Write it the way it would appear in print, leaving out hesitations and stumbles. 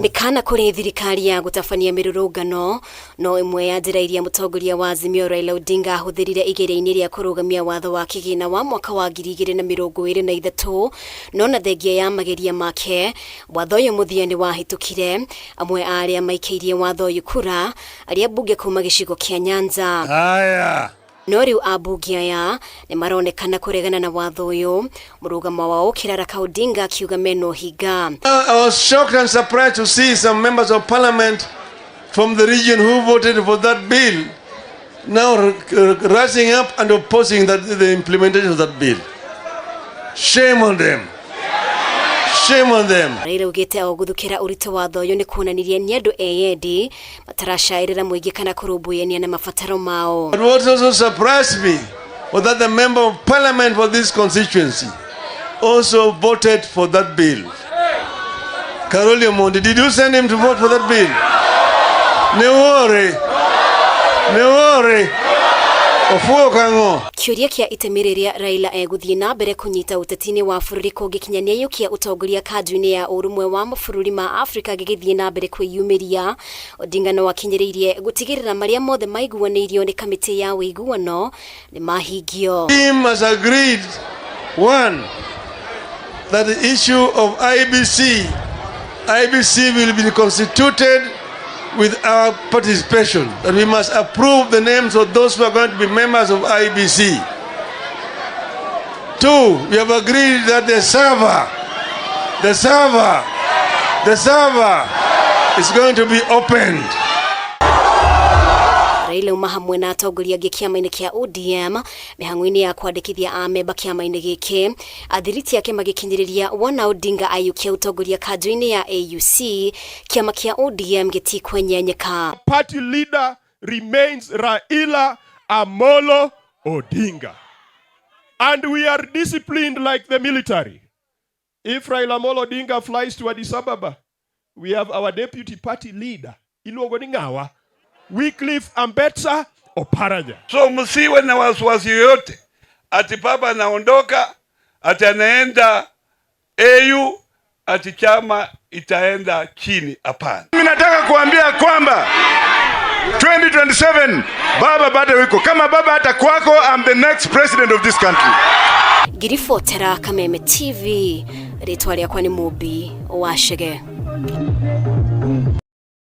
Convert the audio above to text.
Mĩkana kũrĩ thirikari ya gũtabania mĩrũrũngano no ĩmwe ya njĩra iria mũtongoria wa Azimio Raila Odinga ahũthĩrire igeria-inĩ rĩa kũrũgamia watho wa kĩgĩna wa mwaka wa 2023. No na thengia ya mageria make, watho ũyũ mũthia nĩ wahĩtũkire. Amwe a arĩa maikĩirie watho ũyũ kura arĩa mbunge kuma gĩcigo kĩa Nyanza. Haya. No rĩu ambunge aya nĩ maronekana kũregana na watho ũyũ, mũrũgamo wao ũkĩraraka Odinga akiuga mena ũhinga. I was shocked and surprised to see some members of parliament from the region who voted for that bill now rising up and opposing the implementation of that bill. Shame on them. Shame on them. Raila augĩte o gũthukĩra ũritũ watho ũyũ nĩ kuonanirie nĩ andũ eyendi mataracaĩrĩra mũingĩ kana kũrũmbũyania na mabataro mao. But what also surprised me was that the member of parliament for this constituency also voted for that bill. Caroli Omondi, did you send him to vote for that bill? Newore. Newore. Ofuo kang'o. Kĩũria kĩa itemi rĩrĩa Raila egũthiĩ na mbere kũnyita ũteti-inĩ wa bũrũri kũngĩkinya nĩaiyũkia ũtongoria kanjũ-inĩ ya ũrũmwe wa mabũrũri ma Afrika gĩgĩthiĩ na mbere kwĩyumĩria. Odinga no akinyĩrĩirie gũtigĩrĩra marĩa mothe maiguanĩirio nĩ kamĩtĩ ya ũiguano nĩ mahingio. Team has agreed, one, that the issue of IEBC, IEBC will be constituted with our participation, that we must approve the names of those who are going to be members of IEBC. Two, we have agreed that the server is going to be opened. Raila uma hamwe na atongoria angĩ kĩama-inĩ kĩa ODM mĩhang'o-inĩ ya kwandĩkithia amemba kĩama-inĩ gĩkĩ. Athiriti ake magĩkinyĩrĩria wona Odinga aiyũkia ũtongoria kanjũ-inĩ ya AUC, kĩama kĩa ODM gĩtikwenyenyeka. Party leader remains Raila Amolo Odinga. And we are disciplined like the military. If Raila Amolo Odinga flies to Addis Ababa, we have our deputy party leader, iluongo ni ng'awa, Wycliffe Ambetsa Oparanya. So msiwe na wasiwasi yoyote ati baba anaondoka, ati anaenda AU, ati chama itaenda chini. Hapana. Mimi nataka kuambia kwamba 2027 baba bado yuko. Kama baba hata kwako, I'm the next president of this country. Ngiribotera Kameme TV, rĩtwa rĩakwa nĩ Mũmbi wa Chege.